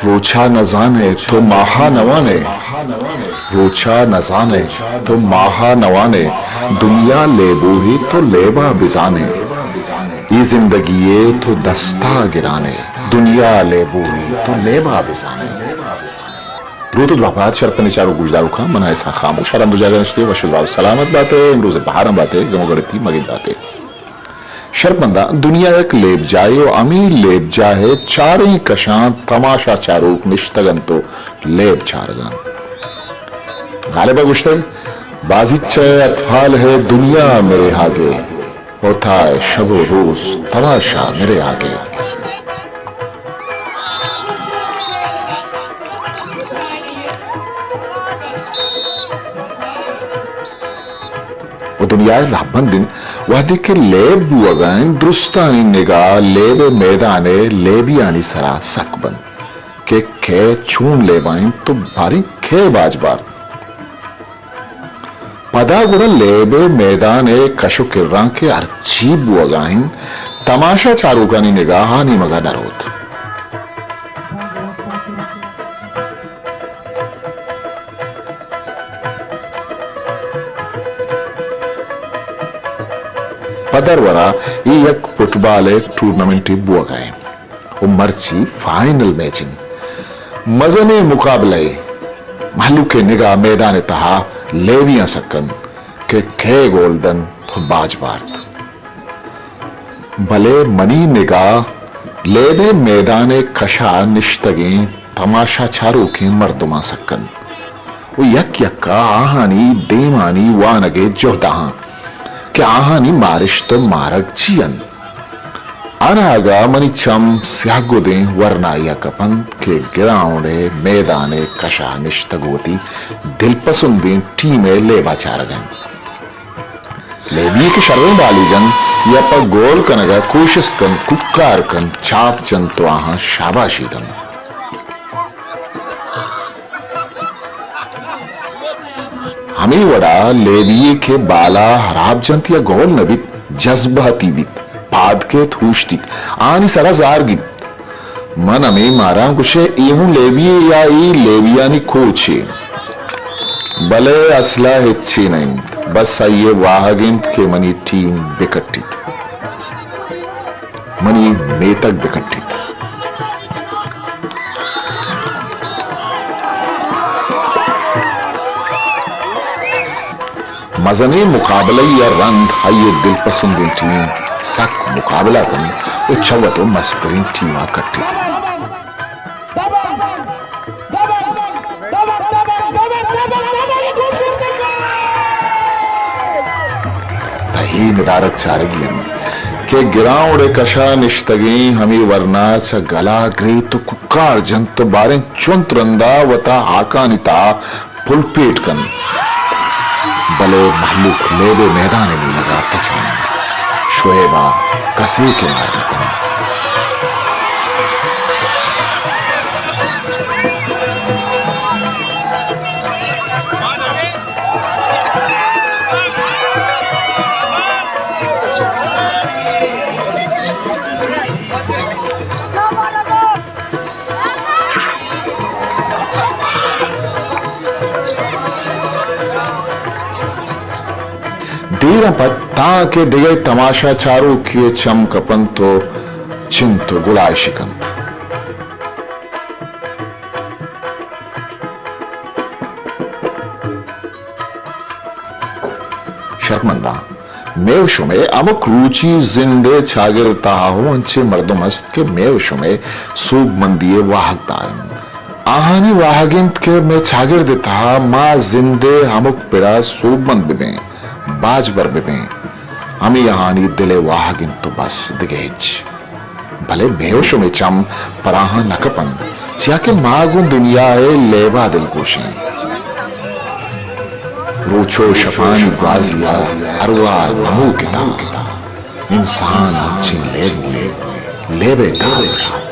روچا نزانئے تو ماہا نوانئے، روچا نزانئے تو ماہا نوانئے، دنیا لیبوہی تو لیبا بزانئے۔ اے زندگی ء تو دستا گرانئے، دنیا لیبوہی تو لیبا بزانئے۔ دروت و دراہ بات شرپندیں چاروک گوشداروکاں، من آں اسحاق خاموش، ہر ہند و جاگہ نشتئے وش و دراہ و سلامت باتئے، امروز بہاراں باتئے، گم و گڑتی مگند باتئے۔ شرپنداں، دنیا یک لیب جاہے و ہمے لیب جاہ ء چاریں کشاں تماشا چاروک نشتگ انت و لیب چارگ ء انت۔ غالب ء گوشتگ، بازیچہ ء اطفال ہے دنیا میرے آگے، ہوتا ہے شب و روز تماشا میرے آگے۔ و دنیا ء رہبند انت، وہدے کہ لیب بوہگا انت، درستانی نگاہ لیب ء میدان ء لیبیانی سرا سک بنت کہ کئے چون لیبا انت و باریں کئے باج بارت۔ پدا گڑا لیب ء میدان ء کش و کراں کہ ہرچی بوہگا انت، تماشا چاروکانی نگاہ آ نیمگا نہ روت۔ پہ درورا اے یک فٹبال ء ٹورنامنٹے بوہگا انت و مرچی فائنل میچ انت۔ مزنیں مقابلہ ء مہلوک ء نگاہ میدان ء تہا لیبیاں سک انت کہ کئے گول دنت و باج بارت۔ بلے منی نگاہ لیب ء میدان ء کشا نشتگیں تماشا چاروکیں مردماں سک انت و یک یکا آہانی دیمانی وانگ ء جہداں کہ آہانی مارشت و مارگ چی انت۔ اناگہ منی چم سیاہ گدیں ورنائی ء کپنت کہ گراؤنڈ ء میدان ء کشا نشتگ وتی دلپسندیں ٹیم ء لیبا چارگ ء انت۔ لیبی کہ شریں بالی جنت یا پہ گول کنگ ء کوشست کنت، کوکار کنت، چاپ جنت و آہاں شاباشی دنت۔ ہمے وڑا لیبی کہ بالا ہراب جنت یا گول نہ بیت، جذباتی بیت، پاد کیت، ہوشتیت، آنی سرا زار گیپت۔ من ہمے ماراں گوشئے اے ہوں لیبی یے یا اے لیبیانی کوچے؟ بلے اسلا ہچے نہ انت، بس آئی ء واہگ انت کہ منی ٹیم بکٹیت، منی میتگ بکٹیت۔ مزنیں مقابلہ ء رند آئی ء دلپسندیں ٹیم سک مقابلہ کنت و چہ وت و مستریں ٹیم ء کٹیت۔ تہ اے ندارگ چارگی انت کہ گراؤنڈ ء کشا نشتگیں ہمے ورنا چہ گلا گریت و کوکار جنت و باریں چنت رندا وتا ہاکانی تہا پلپیٹ کنت، بلے مہلوک لیب ء میدان ء نیمگ ء تچان انت۔ شعیب ء کسے کنار نہ کنت۔ دیراں پد تاں کہ دگہ تماشا چاروکے ء چم کپنت و چنت و گلائشی کنت۔ شرمنداں، مئے و شمئے ہمک روچی زند ء چاگرد ء تہا ہوں انچیں مردم است کہ مئے و شمئے سوبمندی ء واہگ دار انت۔ آہانی واہگ انت کہ مئے چاگرد ء تہا ما زند ء ہمک پڑا سوبمند ببیں، باجبر ببیں۔ ہمے آہانی دل ء واہگ انت و بس، دگہ ہچ۔ بلے مئے و شمئے چم پر آہاں نہ کپنت، چیا کہ ما گوں دنیا ء لیبا دلگوش ایں۔ روچ و شپانی گوازی ء ارواہ نموک اتاں۔ انسان انچیں لیبوے، لیب ء دار۔